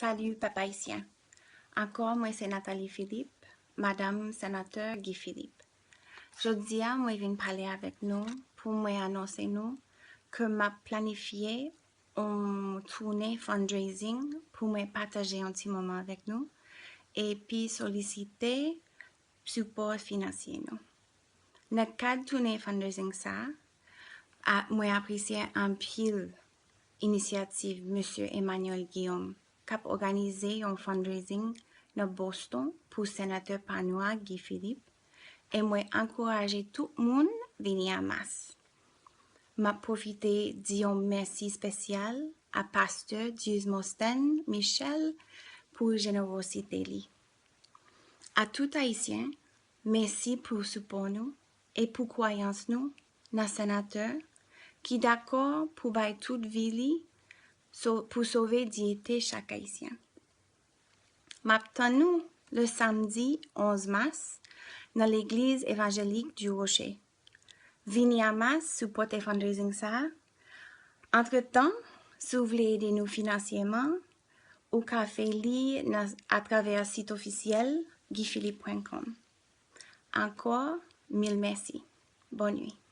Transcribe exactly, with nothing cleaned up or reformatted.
Salut pèp ayisyen. Ankò, mwen se Nathalie Philippe, madanm senatè Guy Philippe. Jodi a, mwen vin pale avèk nou pou mwen anonse nou ke m ap planifye yon toune fundraising pou mwen pataje yon ti moman avèk nou epi solisite sipò finansye nou. Nan kad toune fundraising sa a, mwen apresye anpil inisyativ Mesye Emmanuel Guillaume k ap òganize yon fundraising nan Boston pou senatè pa nou a, Guy Philippe, e mwen ankouraje tout moun vini an mas. M ap pwofite di yon mèsi espesyal a pastè Dieusemosten Michel pou jenerozite li. A tout Ayisyen, mèsi pou sipò nou e pou kwayans nou nan senatè ki dakò pou bay tout vi li so, pou sove diyite chak Ayisyen. M ap tann nou le samdi onz mas nan Legliz Evanjelik du Rocher. Vini an mas sipòte fundraising sa a. Antretan, si w vle ede nou finansyèman, ou ka fè li nan, atravè sit ofisyèl guy philippe point com. Ankò, mil mèsi. Bòn nuit.